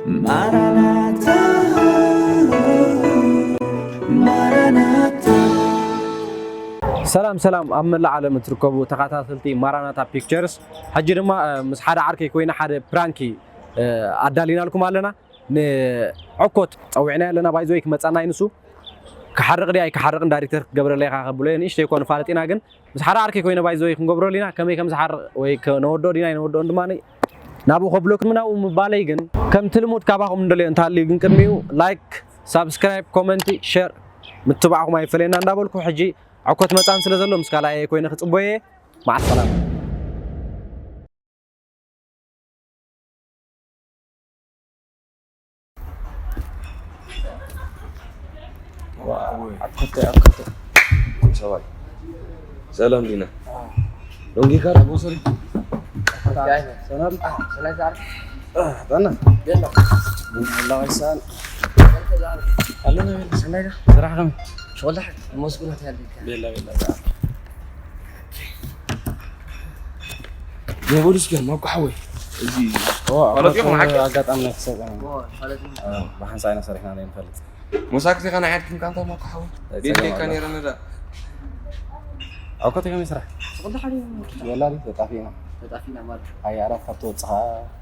ማራናታ፣ ማራናታ። ሰላም ሰላም፣ ኣብ መላእ ዓለም እትርከቡ ተኸታተልቲ ማራናታ ፒክቸርስ፣ ሕጂ ድማ እ፣ ምስ ሓደ ዓርከይ ኮይና ሓደ ፕራንኪ እ፣ ኣዳሊናልኩም ኣለና። ንዕኮት ጸዊዕና ኣለና። ባይዘወይ ክመጻና እዩ ንሱ። ክሓርቕ ድያ ኣይክሓርቕን ዳይሬክተር ክትገብረለይ ኢኻ ከብሎ እየ። ንእሽተይ እኮ ንፋለጥ ኢና፣ ግን ምስ ሓደ ዓርከይ ኮይነ ባይዘወይ ክንገብረሉ ኢና። ከመይ ከም ዝሓርቕ ወይ ከ-፣ ነወድኦ ዲና ኣይነወድኦን ድማ ናብኡ ከብለኩም ናብኡ ምባለይ፣ ግን ከምቲ ልሙድ ካባኹም እንደልዮ እንተሃልዩ፣ ግን ቅድሚኡ ላይክ፣ ሳብስክራይብ፣ ኮመንቲ፣ ሸር ምትባዕኹም ኣይፈለየና እንዳበልኩ፣ ሕጂ ዕኮት መጻን ስለ ዘሎ ምስ ካልኣየ ኮይነ ክጽበዮ እየ። መዓ ሰላም። ሰባይ ሰላም ዲና። ሎንጊ ካራ ቦሰሪ። ሰላም። ጠና። ቤላ። አላህ ይሳን። አለና ቤላ። ሰናይ ዳ። ስራሕ ከመይ? ሾላ። መስጉናት ያለካ። ቤላ፣ ቤላ። የቦሊስ ግን ማኩ ሓወይ። እዚ ኦ፣ ፈለጥ ኢኹም ሓቂ? ኣጋጣሚ ናይ ክሰብ ኢና። ኦ፣ ፈለጥ ኢና። ኦ፣ ብሓንሳእ ኢና ሰሪሕና ናይ ንፈልጥ። መሳክቲ ከና ዓድኩም ካንታ ማኩ ሓወይ። ጸገም ቤት ከካ ኣለዎ። ነይረ ነዳ። ኣብ ኮተይ ከመይ ስራሕ? ጽቕሊ ሓደ እዩ። ወላዲ ተጣፊና። ተጣፊና ማለት? ኣይ፣ ኣራት ካብ ተወጽኻ።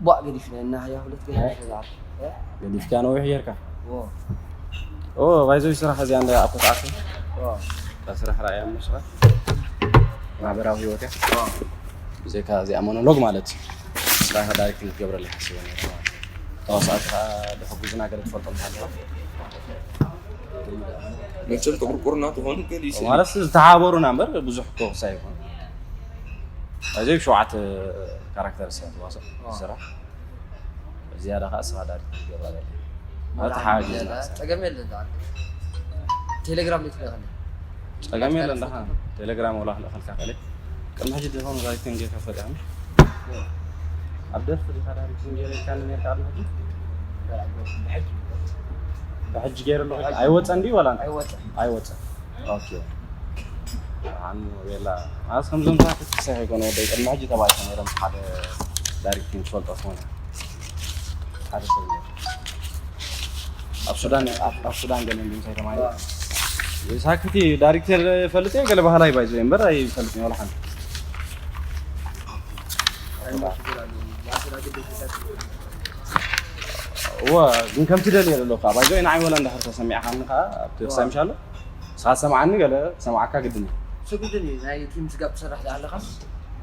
ቧእ ገዲፍና እና፣ ያ፣ ሁለት ገና እ? ተዛር። እ? ገዲፍካ ነዊሕ ጌርካ። ኦ። ኦ፣ ባይዞይ ስራሕ እዚኣ እንደ ኣብ ኮተኣት። ኦ። ካብ ስራሕ ራእያ እሞ ስራሕ። ማሕበራዊ ህይወት እያ። ኦ። ብዘይካ እዚኣ ሞኖሎግ ማለት እዩ። ስራሕ ዳይሬክቲንግ ክትገብረለይ ሓሲበ ነይረ ማለት እዩ። ተዋሳእቲ ከዓ ዝሕግዙና ገለ ትፈልጦም ኣለዋ። መቸም ጥቁርቁርና ትኾኑ ገለ ይስእል። ማለት ዝተሓባበሩና እምበር ብዙሕ ክወቅሳ ኣይኮኑ። እዚ ሸውዓተ ካራክተር ስራሕ ተዋሳእ ኦ። ስራሕ። ዝያዳ ከዓ ስኻ ዳይሬክት ትገብራ ዘለ። ማለት ሓገዝ ዝያዳ ጸገም የለን። ቴሌግራም ላይ ትልእኽኒ። ጸገም የለን። ደኻ ቴሌግራም ወላ ክልእኸልካ ከለ። ቅድሚ ሕጂ ዝኾኑ ዳይሬክቲንግ ጌርካ ፈሊጥካኒ? ኣብ ደርፊ ዲኻ ዳይሬክቲንግ ጌርካኒ ኔርካ ቅድሚ ሕጂ? ብሕጂ ገይሩ ኣለኹ። ኣይወጸን ድዩ ዋላ እንታይ? ኣይወጸን። ኣይወጸን። ኦኬ። ኣን ቤላ። ኣስ ከም ዞም ታት ክሳይ ከይኮነ ወደይ ቅድሚ ሕጂ ተባይተ ነይሮም ሓደ ዳይሬክቲንግ ትፈልጦ ዝኾነ ሓደ ሰብ ነይሩ። ኣብ ሱዳን፣ ኣብ፣ ኣብ ሱዳን ገለ እንዲም ሳይተማይ። ሳክቲ ዳይሬክተር ፈልጥ እየ፣ ገለ ባህላይ ባይዞ እምበር ኣይፈልጥን ወላ ሓንቲ። እዋ፣ ግን ከምቲ ደልየ ዘለኹ፣ ባይዞ ንዓይ ወላ እንዳሕር ተሰሚዕኻኒ ኸዓ፣ ኣብቲ ክሳይ ምሻሎ፣ ንስኻ ትሰምዓኒ፣ ገለ ክሰምዓካ ግድን እዩ። እሱ ግድን እዩ፣ ናይ እቲ ምስጋብ ትሰርሕ ዝሃለኻስ፣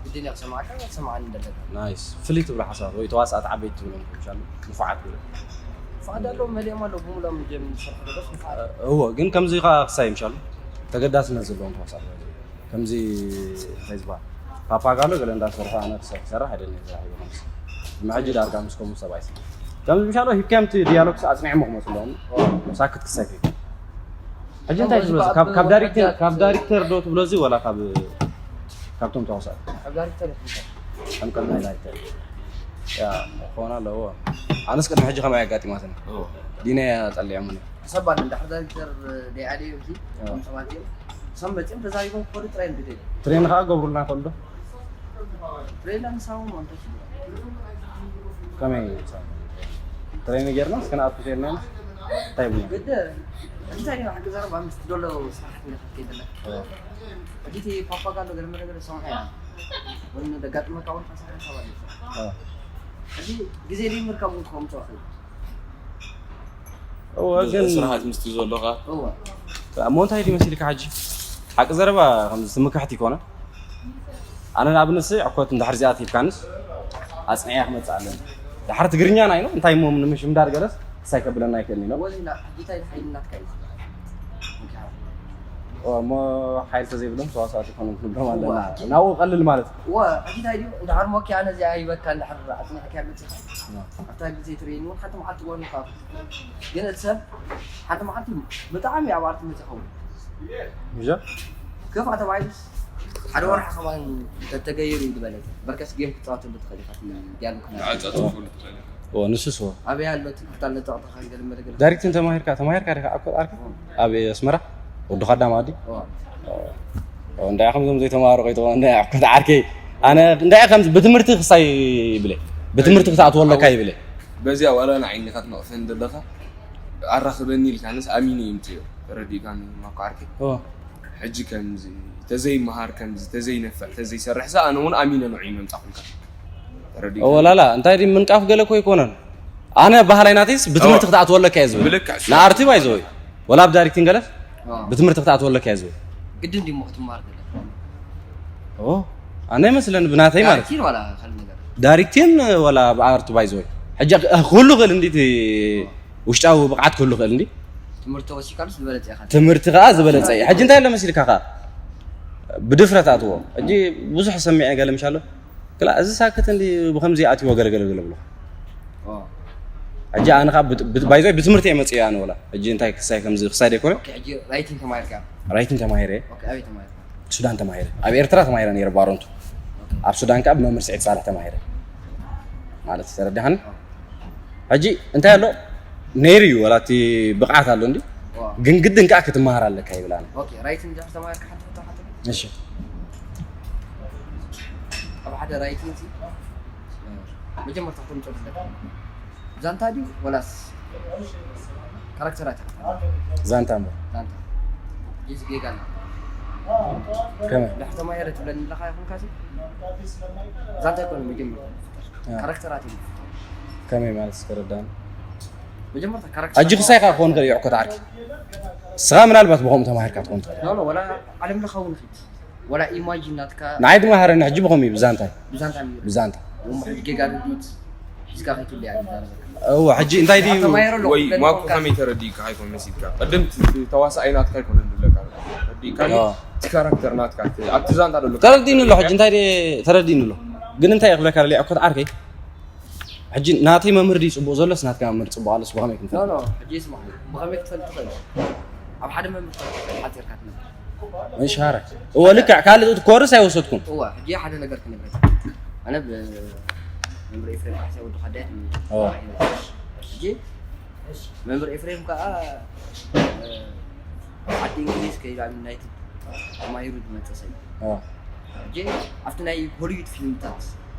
ግድን እየ ክሰምዓካ፣ ክትሰምዓኒ እንደለካ። ናይስ። ፍልይ ትብሉ ሓሳባት ወይ ተዋሳእቲ ዓበይቲ ትብሎም ከምሻሎ፣ ንፉዓት ትብሉ። ንፉዓት ኣለዉ፣ መሊኦም ኣለዉ፣ ብምሎም እዮም ዝሰርሑ ዘለዉ ንፉዓት። እዎ፣ ግን ከምዚ ኸዓ ክሳይ ምሻሎ፣ ተገዳስነት ዘለዎም ተዋሳእቲ ባይዞ። ከምዚ እንታይ ዝበሃል ፓፓጋሎ ገለ እንዳሰርሑ ኣነ ክሰ-፣ ክሰርሕ ኣይደልን እየ ስራሕ ይበሎም። ንሕጂ ዳርጋ ምስ ከምኡ ሰብኣይ ሲ-፣ ከምዚ ምሻሎ ሂብካዮም እቲ ዲያሎግስ ኣጽኒዖሞ ክመጹ ኣለዎም። ሳክት ክሳይ ከይኮን። ሕጂ እንታይ ትብሎ? ካብ፣ ካብ ዳይሬክተር፣ ካብ ዳይሬክተር ዶ ትብሎ እዚ ወላ ካብ፣ ካብቶም ተዋሳእቲ? ካብ ዳይሬክተር ይሕምቀል። ከም ቀዳማይ ዳይሬክተር። ያ፣ ክኾን ኣለዎ። ኣነስ ቅድሚ ሕጂ ከማይ ኣጋጢማትኒ። ዲና እያ ጠሊዖምኒ። ሰብ ኣለ፣ እንድሕር ዳይሬክተር ደይኣለዮም እዚ፣ እ። እቶም ሰባት እዮም። እሶም መጺኦም ተዛሪቦም ክኸዱ ጥራይ እዮም ዝደልዩ። ትሬን ኸዓ ገብሩልና ይኽእሉ ዶ? ትሬን ምሳዎም ኣንተ ሽግር። ከመይ ምሳዎም? ትሬን ጌርና እስከ ንኣቱ ጌርና ኢና። እንታይ ይብሉ? ግድ፣ እንታይ እዩ ሓቂ ዘረባ ምስቲ ዘሎ ስራሕ እንደ ከትከይድ ኣለካ። እ። ሕጂ እቲ ፓፓጋሎ ገለ መለ ገለ ሰምዐ እያ። ወይ ደጋጥመካ እውን ሓሳብ ሓሳብ ኣለ። እ። ሕጂ ግዜ ዘይምርካብ እውን ክኸውን ይኽእል። እወ፣ ግን ስራሓት ምስቲ ዘሎኻ። እወ። እሞ እንታይ ድዩ መሲልካ ሕጂ? ሓቂ ዘረባ ከምዚ ትምክሕቲ ይኮነ። ኣነ ንኣብነት ሲ ዕኮት እንድሕር እዚኣ ትሂብካንስ ኣጽኒዐ ክመጽእ ኣለኒ። ድሓር ትግርኛ ናይ ነው እንታይ እሞ ንምሽምዳር ገለስ ክሳይ ከብለና ኣይክእልን እዩ ነው። ወዚና ሕጂ እንታይ ሓይሊ ናትካ እዩ? እሞ ሓይሊ ተዘይብሎም ተዋሳእቲ ይኮኑ ክንብሎም ኣለና። እወ። ናብኡ ቀልል ማለት እዩ። እወ፣ ሕጂ እንታይ ድዩ? እንድሕር ሞኪ ኣነ እዚኣ ይበካ እንድሕር ኣጽኒዕካ መጺኻ። እወ። ኣብታ ግዜ ትሬኒንግ እውን ሓንቲ መዓልቲ ክኾን ይኽእል። ግን እቲ ሰብ ሓንቲ መዓልቲ ብጣዕሚ ኣብ ኣርቲ መፂ ይኸውን። እዛ? ከፋ ተባሂሉስ ሓደ ወርሒ ከማን እንተተገይሩ እዩ ዝበለ። በርከስ ጌም ክትፃወተሉ ትኽእል ኢኻ። ዲያሎግ ክና-፣ ኣጻጽፉሉ ትኽእል ኢኻ። ኦ፣ ንሱስ ኦ። ኣበይ ኣሎ እቲ ክፍታል ነጠቕጥኻ ገለ መለ ገለ? ዳይሬክቲንግ ተማሂርካ፣ ተማሂርካ ዲኻ ኣብ ዓርኪ? ኣብ ኣስመራ? ወዲ ኻዳም ዓዲ? ኦ። ኦ፣ እንታይ ከምዞም ዘይተማሃሩ ከይትኾኑ፣ እንታይ ዓርኪ? ኣነ እንታይ ከምዚ ብትምህርቲ ክሳይ ይብለ። ብትምህርቲ ክትኣትዎ ኣለካ ይብለ። በዚኣ ዋላ ንዓይኒ ክትነቕፈኒ ዘለኻ ኣራኽበኒ ኢልካንስ ኣሚነ ይምፅዮ። ተረዲእካኒ ማኮ ዓርከይ? ኦ ሕጂ ከምዚ ተዘይመሃር፣ ከምዚ ተዘይነፍዕ፣ ተዘይሰርሕ ሰ ኣነ እውን ኣሚነ ንዑ ይመምፃኹልካ። ተረዲእካኒ? ወላላ እንታይ ድዩ ምንቃፍ ገለ እኮ ኣይኮነን። ኣነ ባህላይ ናተይስ ብትምህርቲ እዋ። ክትኣትወለካ እየ ዝብል ብልክዕ እሱ። ንኣርቲ ባይዘወይ ወላ ኣብ ዳይሬክቲንግ ገለ ብትምህርቲ ክትኣትወለካ እየ ዝብል። ግድን ድሞ ክትመሃር ገለ ኦ ኣነ ይመስለኒ ብናተይ ማለት ዳይሬክቲን ዋላ ካልእ ነገር ዳይሬክቲን ወላ ኣብ ኣርቲ ባይዘወይ ሕጂ ክህሉ ክእል እንዲ እቲ ውሽጣዊ ብቕዓት ክህሉ ክእል እንዲ ትምህርቲ ወሲካሉስ ዝበለፀ ኢኻ ትምህርቲ ከዓ ዝበለፀ እዩ። ሕጂ እንታይ ኣሎ መሲልካ ከዓ ብድፍረት ኣትዎ። ሕጂ ብዙሕ ሰሚዐ ገለ ምሽ ኣሎ ክላ እዚ ሳክት እንዲ ብከምዚ ኣትዎ ገለገለ ገለ ብሎ ኦ፣ ሕጂ ኣነ ከዓ ብት- ብት- ባይዞይ ብትምህርቲ እየ መፅእ ኣነ ወላ ሕጂ እንታይ ክሳይ ከምዚ ክሳይ ደይኮነ ኦኬ፣ ሕጂ ራይቲንግ ተማሂርካ ራይቲንግ ተማሂረ ኦኬ፣ ኣበይ ተማሂርካ ሱዳን ተማሂረ ኣብ ኤርትራ ተማሂረ ነይረ ባሮንቱ ኣብ ሱዳን ከዓ ብመምህር ስዒድ ሳልሕ ተማሂረ ማለት ተረዳሃኒ ሕጂ እንታይ ኣሎ ነይሩ እዩ ወላ እቲ ብቕዓት ኣሎ እንዲ ኦ፣ ግን ግድን ከዓ ክትመሃር ኣለካ ይብላኒ ኦኬ፣ ራይቲንግ ድሕር ተማሂርካ ሓንቲ ሕቶ ሓቶ እሺ ኣብ ሓደ ራይቲንግ ሲ መጀመርታ ክተምፅኦ ትደካ ዛንታ ድዩ ወላስ ካራክተራት ኢኻ ዛንታ እምበር ዛንታ ጊዝ ጌጋ ኣሎ ከመይ ድሕር ተማሂረ ትብለኒ ኣለኻ ይኹንካ ሲ ዛንታ ይኮነ መጀመርታ ያ። ካራክተራት እዩ ዝፍጠር ከመይ ማለት እስከ ረዳኒ መጀመርታ ሕጂ ክሳይ ከዓ ክኸውን ክእል ይዕኮት ዓርኪ ስኻ ምናልባት ብኸምኡ ተማሂርካ ትኸውን ትኽእል ኖ ኖ ወላ ዓለም ለኻዊ ንኺድ ወላ ኢማጂን ናትካ ንዓይ ድማሃረኒ ሕጂ ብኸምኡ እዩ ብዛንታይ ብዛንታ ነይሩ ብዛንታ እሞ ሕጂ ጌጋ ርድኢት ሒዝካ ከይትልያ ይዛረበካ እዎ ሕጂ እንታይ ድዩ ተማሂሩ ኣሎ ወይ ክብለኒ ማኮ ኮንካ ከመይ ተረዲእካ ኣይኮን መሲልካ ቅድም ተዋሳኣይ ናትካ ኣይኮነን ዝብለካ ረዲእካ ኦ። እቲ ካራክተር ናትካ ኣብቲ ዛንታ ዘሎ ተረዲእኒ ኣሎ ሕጂ እንታይ ድየ ተረዲእኒ ኣሎ ግን እንታይ እየ ክብለካ ደልየ ዕኮት ዓርከይ ሕጂ ናተይ መምህር ድዩ ፅቡቅ ዘሎስ ናትካ መምህር ፅቡቅ ኣሎስ ብኸመይ ኖ ክንፈልጥ ኖ ሕጂ ስማ ብኸመይ ክትፈልጥ ትኽእል ኣብ ሓደ መምህር ሓፂርካ ትነብር እሺ ሃረ እወ ልክዕ ካልእ እቲ ኮርስ ኣይወሰድኩን እዋ ሕጂ ሓደ ነገር ክነግረካ ኣነ ብመምህር ኤፍሬም ካሕሳ ወዲ ካዳያት እዋ። ሕጂ መምህር ኤፍሬም ከዓ ዓዲ እንግሊዝ ከይዳ ዩናይትድ ተማሂሩ ዝመፀ ሰብ እዩ። እዋ። ሕጂ ኣብቲ ናይ ሆሊውድ ፊልምታት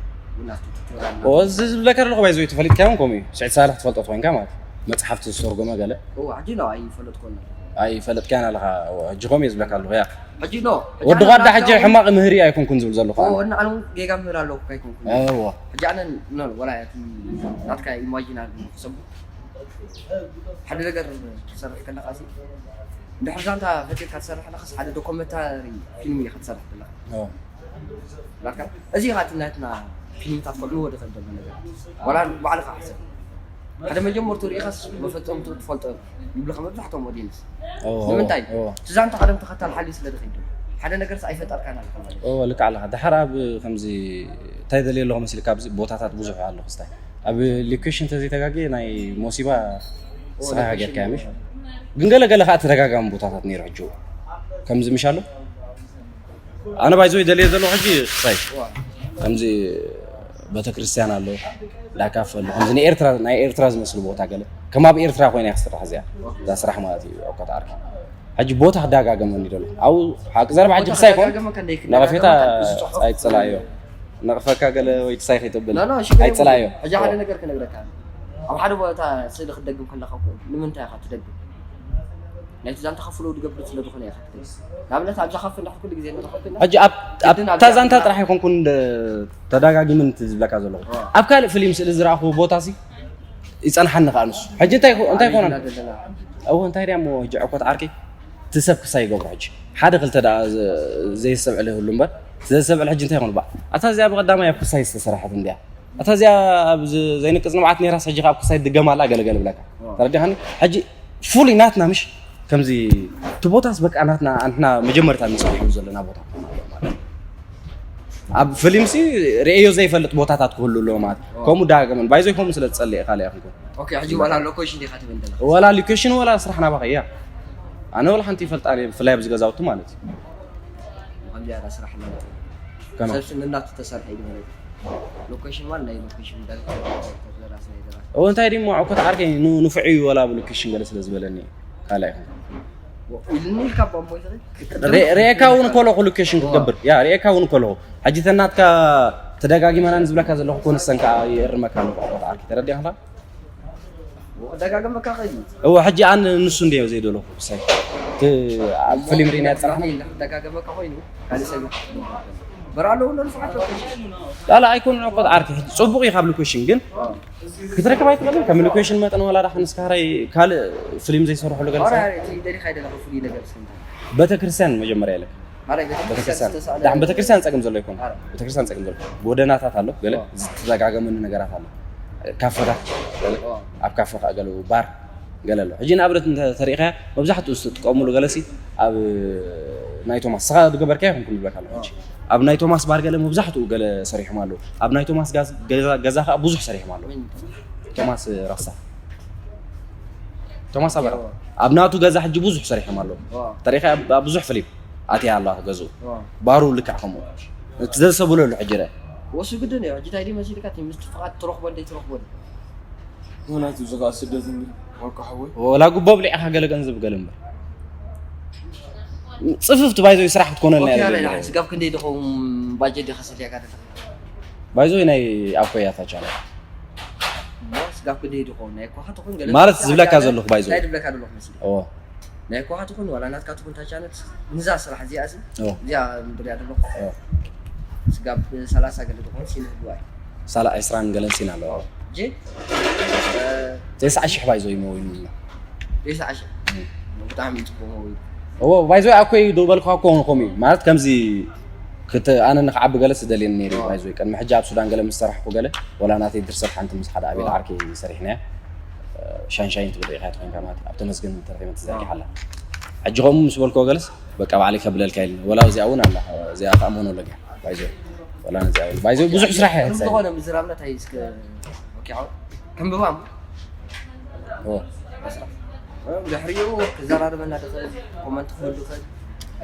እውን ኣብቲ ቱቶሪያል እወ እዚ ዝብለካ ኣለኹ ባይዘ ተፈሊጥካ እውን ከምኡ እዩ ስዒድ ሳልሕ ትፈልጦ ኮይንካ ማለት እዩ። መፅሓፍቲ ዝተርጎመ ገለ እዋ ሕጂ ነው ኣይፈለጥኮን ኣይፈለጥካን ኣለኻ እወ፣ ሕጂ ከምኡ እየ ዝብለካ ኣለኹ ያ ሕጂ ነው ወዲ ጓዳ ሕጂ ሕማቕ ምህሪ ኣይኮንኩን ዝብል ዘለኹ ኣነ። እና ኣነ እውን ጌጋ ምህር ኣለኩ ኣይኮንኩን እወ ሕጂ ኣነ ኖ ወላ እቲ ናትካ ኢማጂን ኣለ ሰብ ሓደ ነገር ትሰርሕ ከለካ ሲ እንድሕር ዛንታ ፈጢርካ ትሰርሕ ኣለካስ ሓደ ዶኮመንታሪ ፊልም ኢኻ ትሰርሕ ዘለካ እወ ላካ እዚ ኢኻ እቲ ናትና ፊልምታት ከልዎ ድኽእል ዘሎ ነገር ዋላ ባዕልኻ ሓሰብ ሓደ መጀመርቱ ርኢኻስ መፈፀምቱ ትፈልጦ ይብልካ መብዛሕትኦም ኦዲየንስ እወ ንምንታይ እወ እቲ ዛንታ ቀደም ተኸታል ሓልዩ ስለ ድኸይዱ ሓደ ነገርስ ኣይፈጠርካን ኣለካ ማለት እዩ እወ ልክዕ ኣለኻ ድሓር ኣብ ከምዚ እንታይ ደልየ ኣለኹ መሲልካ ኣብዚ ቦታታት ብዙሕ ኣለኹ ስታይ ኣብ ሎኬሽን ተዘይተጋግየ ናይ ሞሲባ ስኻ ሎኬሽን ሃገርካ ምሽ ግን ገለ ገለ ከዓ ተደጋጋሚ ቦታታት ነይሩ ሕጂ ከምዚ ምሽ ኣሎ ኣነ ባይዘ ደልየ ዘለኹ ሕጂ ክሳይ ከምዚ ቤተክርስትያን ኣሎ ዳካፍ ኣሎ ከምዚ ናይ ኤርትራ ናይ ኤርትራ ዝመስሉ ቦታ ገለ ከም ኣብ ኤርትራ ኮይና እያ ክስራሕ እዚኣ እዛ ስራሕ ማለት እዩ ዕኮት ዓርኪ ሕጂ ቦታ ክደጋገመኒ ደሎ ኣብኡ ሓቂ ዘረባ ሕጂ ክሳይ ይኮን ነቐፌታ ኣይፅላዮ ነቕፈካ ገለ ወይ ክሳይ ከይትብል ኣይፅላዮ ሕጂ ሓደ ነገር ክነግረካ ኣብ ሓደ ቦታ ስእሊ ክትደግም ከለካ እኮ ንምንታይ ኢኻ ትደግም ናይቲ ዛንታ ከፍሎ ድገብር ስለ ዝኾነ ኢኻ ትደግም ንኣብነት ኣብዛ ካፈ እንዳ ኩሉ ግዜ ንረኸብ ሕጂ ኣብታ ዛንታ ጥራሕ ይኮንኩን ተደጋጊምን ዝብለካ ዘለኹ ኣብ ካልእ ፍሊም ስእሊ ዝረኣኹ ቦታ ሲ ይፀንሓኒ ከዓ ንሱ ሕጂ እንታይ ኮነ እው እንታይ ድያ ሞ ሕጂ ዕኮት ዓርከይ እቲ ሰብ ክሳይ ይገብሮ ሕጂ ሓደ ክልተ ደኣ ዘይሰብዕል ይህሉ እምበር ዘሰብዕል ሕጂ እንታይ ይኾን ባ ኣታ እዚኣ ብቐዳማይ ኣብ ክሳይ ዝተሰርሐት እንድያ ኣታ እዚኣ ኣብ ዘይንቅፅ ንብዓት ነይራስ ሕጂ ካብ ክሳይ ድገማላ ገለገለ ብለካ ተረዲኻኒ ሕጂ ፍሉይ ናትና ምሽ ከምዚ እቲ ቦታስ በቃ ናትና ኣንትና መጀመርታ ንፅንሐሉ ዘለና ቦታ ክኾን ኣለዎ ማለት እዩ ኣብ ፍሊምሲ ርእዮ ዘይፈልጥ ቦታታት ክህሉ ኣለዎ ማለት እዩ ከምኡ ዳግምን ባይዘይ ከምኡ ስለ ዝፀልእ ካልእ ኣይኮንኩን ኦኬ ሕጂ ዋላ ሎኬሽን ዲኻ ትብል ዘለኻ ወላ ሎኬሽን ወላ ስራሕ ናባኸ እያ ኣነ ወላ ሓንቲ ይፈልጣ እየ ብፍላይ ኣብዚ ገዛውቲ ማለት እዩ ከምዚኣ ዳ ስራሕ ኣለዎ ከመይ ሰብ ስንናቱ ተሰርሐ እዩ ማለት እዩ ሎኬሽን ማለት ናይ ሎኬሽን ዳይሬክተር ደራሲ ናይ ደራሲ እዎ እንታይ ድሞ ዕኮት ዓርከይ ን- ንፉዕ እዩ ወላ ኣብ ሎኬሽን ገለ ስለ ዝበለኒ እዩ ካልእ ኣይኮንኩን ኢልኒ ኢልካ ባሞ ይትኽእል ርኤካ እውን ከለኹ ሎኬሽን ክትገብር ያ ርኤካ እውን ከለኹ ሕጂ ተናትካ ተደጋጊመና ንዝብለካ ዘለኹ ኮንሰን ከዓ ይእርመካ ኣለኹ ዕኮት ዓርኪ ተረዲእካ ደጋገመካ ከይዱ። እወ፣ ሕጂ ኣነ ንሱ እንድዮ ዘይደለኹ፣ ብሳይ። እቲ ኣብ ፊልም ርኢና ዝጸናሕና። ደጋገመካ ኮይኑ ካልእ ሰብ ይሓስብ። በራሎ ሁሉ ንፍዓት ላላ ኣይኮኑን ዕቆት ዓርኪ፣ ሕጂ ጽቡቕ እዩ ካብ ሎኬሽን፣ ግን ክትረክብ ኣይትኽእልን። ከም ሎኬሽን መጠን ዋላ ዳሕን እስካራይ ካልእ ፊልም ዘይሰርሕሉ ገለ ሰብ። እቲ ደሊኻ ይደለኻ ፍሉይ ነገር እስከ እንታይ? ቤተክርስትያን መጀመርያ ኢለካ። ማለይ ቤተክርስትያን ቤተክርስትያን ዝተሳእለ ዳሕን ቤተክርስትያን ጸገም ዘሎ ይኮን? ኣረ። ቤተክርስትያን ጸገም ዘሎ ጎደናታት ኣሎ፣ ገለ ኦ። ዝተደጋገመኒ ነገራት ኣሎ። ካፈታት ገለ ኦ። ኣብ ካፈ ከዓ ገለ ባር ገለ ኣሎ። ሕጂ ንኣብነት እንተ ተሪእኻያ መብዛሕትኡ ዝጥቀሙሉ ገለሲ ኣብ ናይ ቶማስ ስኻ ዝገበርካዮ ይኹን ክንብለካ ኣለኹ። ሕጂ ኣብ ናይ ቶማስ ባር ገለ መብዛሕትኡ ገለ ሰሪሖም ኣለዉ። ኣብ ናይ ቶማስ ጋዝ- ገዛ- ገዛ ከዓ ብዙሕ ሰሪሖም ኣለዉ። ቶማስ ረሳ ቶማስ ኣበራ ኣብ ናቱ ገዛ ሕጂ ብዙሕ ሰሪሖም ኣለዉ። ኦ። ተሪእኻ ኣብ ብዙሕ ፍሊም ኣትያ ኣለዋ ገዝኡ ኦ። ባሩ ልክዕ ከምኡ እቲ ዘሰብለሉ ሕጂ ርአ ወሱ ግድን እዩ። ሕጂ እንታይ ድዩ መሲልካ እቲ ምስትፍቓድ ትረኽቦ እንደይ ትረኽቦ ድዩ? ምክንያቱ እዚ ከዓ ስደት እንዲ ወርቁ ሓወይ ወላ ጉቦ ብሊዕኻ ገለ ገንዘብ ገለ እምበር ጽፍፍቲ ባይዞ ስራሕ ክትኮነልና ኦኬ፣ እያ ኣበይ ዘድልያ። ንሓን ስጋብ ክንደይ ድኸውን ባጀት ዲኻ ሰሊያካ ደለኻ? ባይዞ ናይ ኣኮያታ ቻለ እሞ ስጋብ ክንደይ ድኸውን ናይ ኮኻ ትኹን ገለ ማለት ትኹን ዝብለካ ሓቂ ዘለኹ ባይዞ። እንታይ ድብለካ ደለኹ መስሊ? ኦ ናይ ኮኻ ትኹን ዋላ ናትካ ትኹን ታቻነት ንዛ ስራሕ እዚኣ ሲ ኦ እዚኣ ምድሪያ ደለኹ ኦ ስጋብ ሰላሳ ገለ ድኸውን ሲነ ህልዋ እዩ። ሳላ ዕስራን ገለን ሲና ኣለዋ። ጂ ተስዓ ሽሕ ባይዞ ይመወይኑልና ሬሳ ዓሸ ብጣዕሚ እዩ ጽቡቕ መውዩ። እዎ ባይዞ ኣኮይ ዶ በልካ እኮ ሆንኮም እዩ ማለት ከምዚ ክተ ኣነ ንክዓቢ ገለ ስደልየኒ ነይሩ ባይዞ ቅድሚ ሕጂ ኣብ ሱዳን ገለ ምስ ሰራሕኩ ገለ ወላ ናተይ ድርሰት ሓንቲ ምስ ሓደ ኣቤል ዓርኪ ሰሪሕናያ ሻንሻይን ትብል ኢኻ ትኾንካ ማለት ኣብ ተመስገን ተረኺበ ትዘርጊሓላ ሕጂ ከምኡ ምስ በልኮ ገለስ በቃ ባዕለይ ከብለልካ ኢልኒ ወላ እዚኣ እውን ኣላ እዚኣ ተኣመኖ ኣለጋ ባይዞ ወላ ነዚኣ እውን ባይዞ ብዙሕ ስራሕ እያ ምንም ዝኾነ ምዝራብና እንታይ እስከ ኦኬ ዓው ከንብባ እሞ ኦ መስራት ድሕሪኡ ክዘራረበና ድኽእል ኮመንት ክህሉ ይኽእል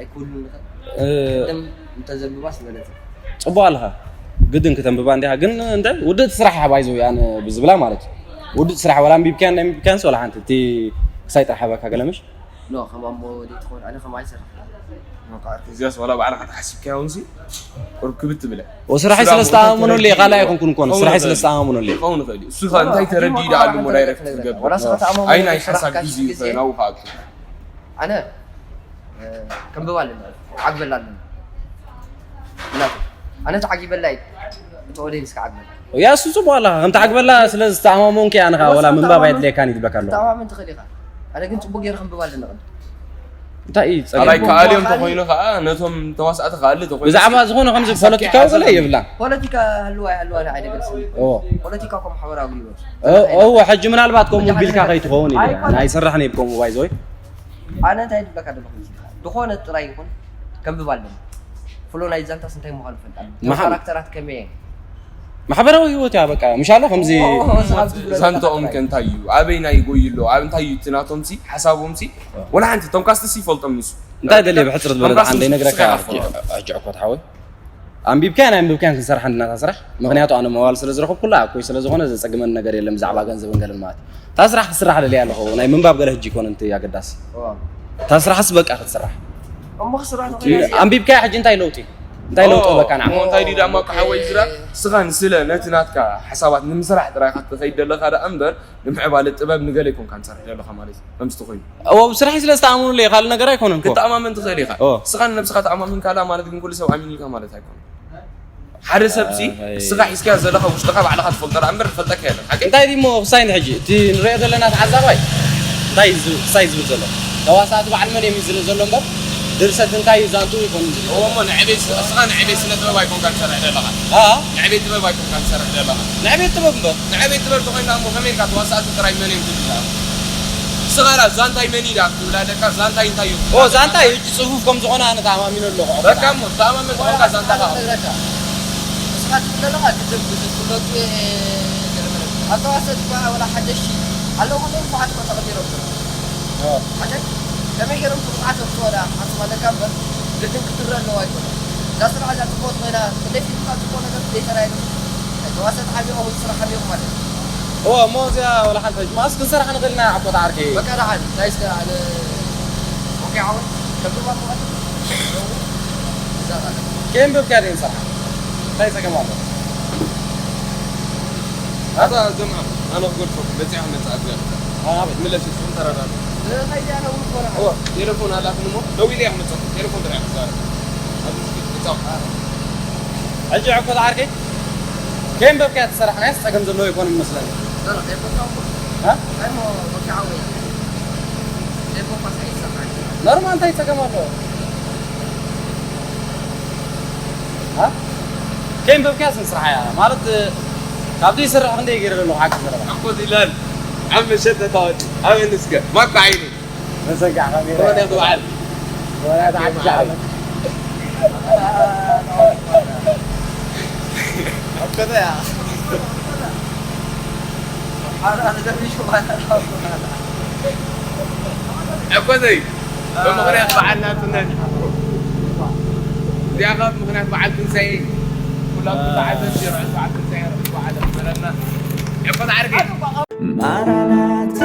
ኣይክህሉን ይኽእል እ፣ ቅድም እንተዘንብባስ በለጸ ጽቡቕ ኣለኻ ግድን ክተንብባ እንዲኻ ግን እንተ ውድእቲ ስራሕ ሓባይ ዘው ኣነ ብዝብላ ማለት እዩ ውድእቲ ስራሕ ወላ ኣንቢብካያን ናይ ኣንቢብካያን ወላ ሓንቲ እቲ ክሳይ ጥራሕ ሃበካ ገለምሽ ኖ ከም ኣሞ ወዲ ትኾን ኣነ ከም ኣይሰርሕ እዚያስ ዋላ ባዕልካ ተሓሲብካዮ ሲ ቁርብ ክብት ትብለ ወስራሐይ ስለ ዝተኣማመነሉ እየ ካልእ ኣይኮንኩን እኮ ስራሐይ ስለ ዝተኣማመነሉ እየ ይኸውን ይኽእል እዩ እሱ ኸ እንታይ ተረዲኡ ደኣ ኣሉ ዳይሬክት ትገብር ወላ ስኻ ተኣማመን ኣይ ናይ ስራሕ ሓሳብ ካሽ ጊዜ ጊዜ ይኽእል ናብኡ ከኣቱ ኣነ ከንብባ ኣለና ዓግበላ ኣለና ምናቱ ኣነ ተዓጊበላ እዩ እቲ ኦዲየንስ ክዓግበላ ያ እሱ ጽቡቕ ኣለኻ ከም ተዓግበላ ስለ ዝተኣማመንኩ ኣነ ከዓ ወላ ምንባብ ኣየድልየካን እዩ ዝብለካ ኣለኹ ተኣማመን ትኽእል ኢኻ ኣነ ግን ጽቡቅ ገይረ ከንብባ ኣለና ቅድም እንታይ እዩ ካልኣይ ጸገም ከኣልዮም ተኾይኑ ከዓ ነቶም ተዋስኣቲ ከኣሊ ተኾይኑ ብዛዕባ ዝኾነ ከምዚ ፖለቲካዊ ገለ የብላን ፖለቲካ ህልዋ ይሃልዋ ንዓይ ደገርስ ኦ ፖለቲካ ከም ሓበራዊ ህይወት እ- እወ ሕጂ ምናልባት ከምኡ ቢልካ ከይትኸውን ኢለ ኣይኮነን። ኣይሰርሕን እየ ብከምኡ ባይዘወይ ኣነ እንታይ ድብለካ ደለኹ መሲልካ ዝኾነ ጥራይ ይኹን ከንብብ ኣለኒ ፍሎ ናይ ዛንታስ እንታይ ምዃኑ ፈልጣ መሓ- ካራክተራት ከመይ እየን ማሕበራዊ ህይወት እያ በቃ ምሻለ ከምዚ ዛንታኦም ከ እንታይ እዩ ኣበይ ናይ ጎይ ኣሎ ኣብ እንታይ እዩ እቲ ናቶም ሲ ሓሳቦም ሲ ወላ ሓንቲ ቶም ካስቲ ሲ ይፈልጦም ንሱ እንታይ ደልየ ብሕፅር ዝበለ ተንኳስ ሓንደ ይነግረካ ስኻ ሕጂ ዕኮት ሓወይ ኣንቢብካያን ኣንቢብካያን ክንሰርሓ እንድና እታ ስራሕ ምክንያቱ ኣነ መዋል ስለ ዝረኸብኩላ ኣኮይ ስለ ዝኾነ ዘፀግመኒ ነገር የለን ብዛዕባ ገንዘብን ገለን ማለት እታ ስራሕ ክስራሕ ደልየ ኣለኹ ናይ ምንባብ ገለ ሕጂ ይኮን እንት ኣገዳሲ እታ ስራሕስ በቃ ክትስራሕ እሞ ክስራሕ ተኽእል ኣንቢብካያ ሕጂ እንታይ ለውጢ እንታይ ለውጢ በካ ንዓ እንታይ ድዩ ዳማ ክሓወይ ዝራ ስኻ ንስለ ነቲ ናትካ ሓሳባት ንምስራሕ ጥራይ ኢኻ ትኸይድ ዘለኻ ደኣ እምበር ንምዕባለ ጥበብ ንገለ ይኮንካ ንሰርሕ ዘለኻ ማለት እዩ ከምዚ ተኾይኑ እዎ ብስራሕ ስለ ዝተኣምኑለይ ካልእ ነገር ኣይኮነን እኮ ክትኣማመን ትኽእል ኢኻ ኦ። ስኻ ንነብስኻ ትኣማመን ካላ ማለት ግን ኩሉ ሰብ ኣሚኑ ኢልካ ማለት ኣይኮነን ሓደ ሰብ ሲ ስኻ ሒዝካዮ ዘለኻ ውሽጥኻ ባዕልኻ ትፈልጦ ደኣ እምበር ዝፈልጠካ የለን ሓቂ እንታይ ድሞ ክሳይ ሕጂ እቲ ንሪኦ ዘለና ተዓዛባይ እንታይ እዩ ዝብል- ክሳይ ዝብል ዘሎ ተዋሳእቲ በዓል መን እዮም እዩ ዝብል ዘሎ እምበር ድርሰት እንታይ እዩ ዛንቱ ይኮን ዝብል እዎ እሞ ንዕቤት ስኻ ንዕቤት ስነ ጥበብ ኣይኮንካ ትሰርሕ ዘለኻ ኣ ንዕቤት ጥበብ ኣይኮንካ ትሰርሕ ዘለኻ ንዕቤት ጥበብ እምበር ንዕቤት ጥበብ ተኾይንካ እሞ ከመይ ኢልካ ተዋሳእቲ ጥራይ መን እዮም ትብል ዘለኻ ስኻ ላ ዛንታይ መን እዩ ደኣ ክትብል ኣለካ ዛንታይ እንታይ እዩ ኦ ዛንታይ ሕጂ ፅፉፍ ከም ዝኾነ ኣነ ተኣማሚኑ ኣለኹ በቃ እሞ ተኣማመን ተኾንካ ዛንታ ከዓ ነግረካ እስኻ ትብል ዘለኻ ግድም ብዝፍለጡ እየ ገለ መለ ኣብ ተዋሰ ዝበሃል ወላ ሓደሽቲ ኣለዉ ከለዉ ንፉዓት እኮ ተቐቢሮም ዘለዉ ሓደ ከመይ ገይሮም እቲ ብቕዓት ኣምፅኦ ደኣ ሓስብ ኣለካ እምበር ግድን ክትረአ ኣለዋ ኣይኮነ እዛ ስራሕ እዛ ፅቡቅ ኮይና ክንደይ ፊልምታት ፅቡቅ ነገር ክንደይ ተራእየ ተዋሰ ተሓቢኦም ስራሕ ሓቢኦም ማለት እዩ እዎ እሞ እዚኣ ወላ ሓንቲ ሕጂ ማስ ክንሰርሕ ንኽእል ኢና ዓቦት ዓርከይ በቃ ደሓን እንታይ እስከ ኣነ ኦኬ ዓወት ከብባ ማለት እዛ ቃለ ከየንበብካ ደይ ንሰርሓ እንታይ ፀገም ኣሎ ኣታ ዘምዓ ኣነ ክገልጸኩም በጺሕ መጻእ እግዚኣብሔር ኣቤት። ምለስ፣ ንስኹም ተረዳዱ። እዋ፣ ቴሌፎን ኣላትኒ እሞ ደዊለ እያ ክመፀኩም። ቴሌፎን ጥራይ ክዛረብ። ኣብዚ ስልኪ ክፃወት። ሕጂ ዕኮ ዝዓርከይ፣ ከየንበብካያ ትሰርሕ ናይስ ጸገም ዘለዎ ኣይኮነን መስለኒ። ኖርማል፣ እንታይ ጸገም ኣለዎ? ኣ? ከየንበብካያ ስንስርሓያ ማለት፣ ካብቲ ይስራሕ ክንደይ ገይረ ዘለኹ ሓቂ ዘረባ። ኣኮ ዲላን ኣብ መሸጠ ታወዲ ኣበን እስከ ማኮ ዓይኒ መዘንጋዕ ካሜራ። ወላ በዓል። ወላ ተዓቢ ዓመት። ኣብ ከተያ። ኣነ፣ ኣነ ደሚሹ ማለት ነው። እኮ ዘይ፣ ብምኽንያት በዓል ናጽነት። እዚኣ ኸኣ ብምኽንያት በዓል ትንሳኤ። ኩላትኩም ተዓዘብቲ ርሑስ በዓል ትንሳኤ፣ ርሑስ በዓል ይግበረልና። እኮ ዝዓርከይ። ማራናታ